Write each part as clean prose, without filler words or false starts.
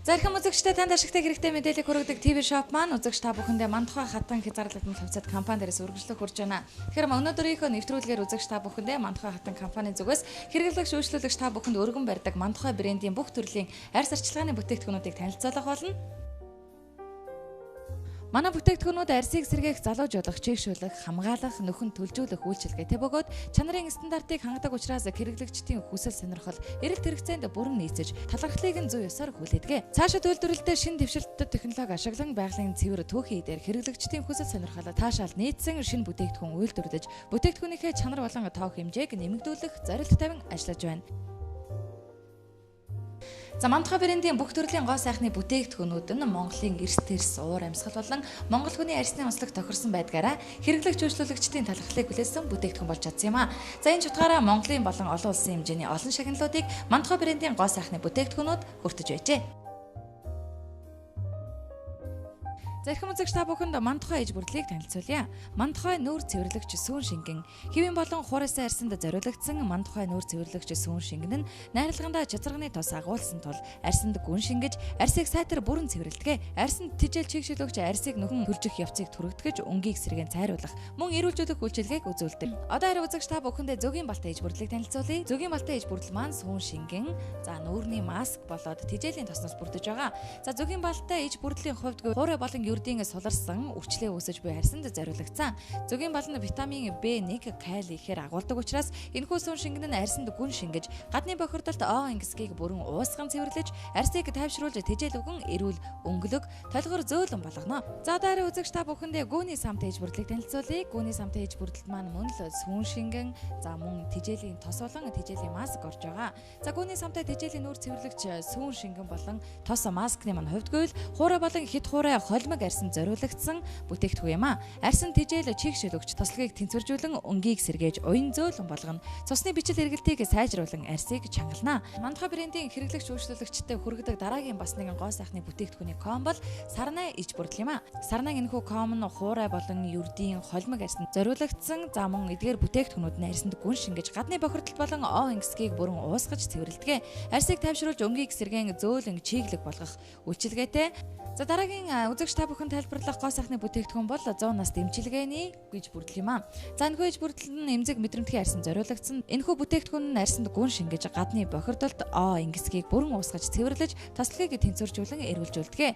Зархим үзэгчтэй танд ашигтай хэрэгтэй мэдээлэл хүргэдэг TV Shop маань үзэгч та бүхэндээ Мандухай хатан хязгаарлагдсан хувьцаат компани дээрээс үргэлжлэх хүрж байна. Тэгэхээр өнөөдрийнхөө нэвтрүүлгээр үзэгч та бүхэндээ Мандухай хатан компани зүгээс хэрэглэгч үйлчлүүлэгч та бүхэнд өргөн барьдаг Мандухай брендийн бүх төрлийн арьс арчилгааны бүтээгдэхүүнүүдийг танилцуулах болно. Манай бүтээгдэхүүнүүд арьсыг сэргээх, залуужуулах, чийгшүүлэх, хамгаалах, нөхөн төлжүүлэх үйлчилгээтэй бөгөөд чанарын стандартыг хангадаг учраас хэрэглэгчдийн хүсэл сонирхол эрэлт хэрэгцээнд бүрэн нийцэж талархлыг нь зүй ёсоор хүлээдэг. Цаашид үйлдвэрлэлдээ шинэ дэвшилттэй технологи ашиглан байгалийн цэвэр түүхий дээр хэрэглэгчдийн хүсэл сонирхол таашаал нийцсэн шинэ бүтээгдэхүүн үйлдвэрлэж, бүтээгдэхүүнийхээ чанар болон тоо хэмжээг нэмэгдүүлэх зорилт тавин ажиллаж байна. За Мандухай брендийн бүх төрлийн гоо сайхны бүтээгдэхүүнүүд нь Монголын эрс тэрс уур амьсгал болон монгол хүний арьсны онцлог тохирсон байдгаараа хэрэглэгч үйлчлүүлэгчдийн талархлыг хүлээсэн бүтээгдэхүүн болж чадсан юм а. За энэ чутгаараа Монголын болон олон улсын хэмжээний олон шагналуудыг Мандухай брендийн гоо сайхны бүтээгдэхүүнүүд хүртэж байжээ. Зархим үзэгч та бүхэнд Мандухай иж бүрдлийг танилцуулъя. Мандухай нүүр цэвэрлэгч сүүн шингэн. Хэвийн болон хуурайсан арьсанд зориулагдсан Мандухай нүүр цэвэрлэгч сүүн шингэн нь найрлагандаа чацарганы тос агуулсан тул арьсанд гүн шингэж, арьсыг сайтар бүрэн цэвэрлэдэг. Арьсанд тижэл чийгшүүлэгч арьсыг нөхөн төлжих явцыг түргэтгэж, өнгийг сэргээн цайруулах, мөн эрүүлжүүлэх үйлчилгээг үзүүлдэг. Одоо харин үзэгч та бүхэндээ зөгийн балтай иж бүрдлийг танилцуулъя. Зөгийн балтай иж бүрдэл маань сүүн шингэн, за нүүрний маск болоод тижээлийн тосноос бүрдэж байгаа. За зөгийн балтай иж бүрдлийн хувьд хуурай болон ердийн суларсан үрчлээ үүсэж буй арьсанд зориулагдсан. Зөгийн бал нь витамин B1, кали ихээр агуулдаг учраас энэхүү сүүн шингэн нь арьсанд гүн шингэж, гадны бохирдолд О ангисгийг бүрэн уусган цэвэрлэж, арьсыг тайвшруулж тэжээл өгөн эрүүл өнгөлөг, толгор зөөлөн болгоно. За дараа үзэгч та бүхэндээ гүүний самтай иж бүрдлийг танилцуулъя. Гүүний самтай иж бүрдэлд маань мөн л сүүн шингэн, за мөн тэжээлийн тос болон тэжээлийн маск орж байгаа. За гүүний самтай тэжээлийн нүүр цэвэрлэгч сүүн шингэн болон тос маскны маань хувьд гэвэл хуурай болон хит хуурай холимог арьсанд зориулагдсан бүтээгдэхүүн юм а. Арьсан тэжээл чийгшүүлэгч тослогийг тэнцвэржүүлэн өнгийг сэргээж уян зөөлөн болгоно. Цусны бичил эргэлтийг сайжруулан арьсыг чангална. Мандухай брендийн хэрэглэгч үйлчлүүлэгчдэд хүргэдэг дараагийн бас нэгэн гоо сайхны бүтээгдэхүүний ком бол сарнай иж бүрдэл юм а. Сарнай энэхүү ком нь хуурай болон ердийн холимог арьсанд зориулагдсан, за мөн эдгээр бүтээгдэхүүнүүд нь арьсанд гүн шингэж, гадны бохирдолт болон О ангисгийг бүрэн уусгаж цэвэрлэдэг. Арьсыг тайвшруулж өнгийг сэргээн зөөлөн чийглэг болгох үйлчилгээтэй. За дараагийн үзэгч та бүхэн тайлбарлах гоо сайхны бүтээгдэхүүн бол 100 нас дэмчилгээний гэж бүрдэл юм а. За энэхүү иж бүрдэл нь эмзэг мэдрэмтгий арьсанд зориулагдсан. Энэхүү бүтээгдэхүүн нь арьсанд гүн шингэж, гадны бохирдолд О ангисгийг бүрэн уусгаж цэвэрлэж, тослогийг тэнцвэржүүлэн эрүүлжүүлдэг.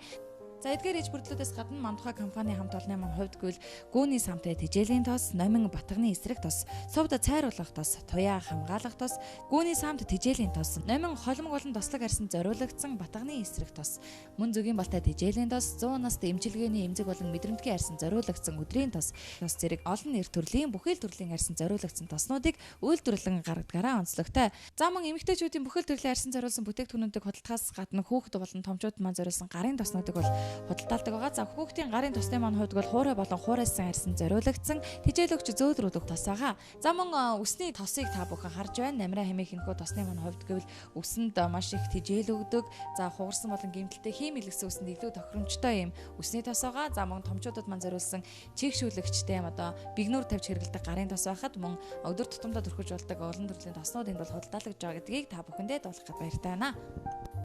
За эдгээр иж бүрдлүүдээс гадна Мандухай компани хамт олонны маань хувьд гэвэл гүүний самтай тэжээлийн тос, номин батганы эсрэг тос, сувд цайруулах тос, туяа хамгаалах тос, гүүний самт тэжээлийн тос, номин холимог болон тослог арьсанд зориулагдсан батганы эсрэг тос, мөн зөгийн балтай тэжээлийн тос, 100 настай эмчилгээний эмзэг болон мэдрэмтгий арьсанд зориулагдсан өдрийн тос, тос зэрэг олон нэр төрлийн бүхэл төрлийн арьсанд зориулагдсан тоснуудыг үйлдвэрлэн гаргадгаараа онцлогтой. За мөн эмэгтэйчүүдийн бүхэл төрлийн арьсанд зориулсан бүтээгдэхүүнүүдийг худалдахаас гадна хүүхэд болон томчууд маань зориулсан гарын тоснуудыг бол худалдаалдаг байгаа. За хүүхдийн гарын тосны маань хувьд бол хуурай болон хуурайсан арьсанд зориулагдсан тэжээлөгч зөөлрүүлэх тос байгаа. За мөн үсний тосыг та бүхэн харж байна. Намраа хэмээх энэхүү тосны маань хувьд гэвэл үсэнд маш их тэжээл өгдөг. За хугарсан болон гэмтэлтэй хийм илгэсэн үсэнд илүү тохиромжтой юм үсний тос байгаа. За мөн томчуудад маань зориулсан чийгшүүлэгчтэй юм одоо бигнүүр тавьж хэрэглэдэг гарын тос байхад мөн өдөр тутамдаа түрхэж болдог олон төрлийн тоснууд энд бол худалдаалагдж байгаа гэдгийг та бүхэндээ дуулгах баяртай байна.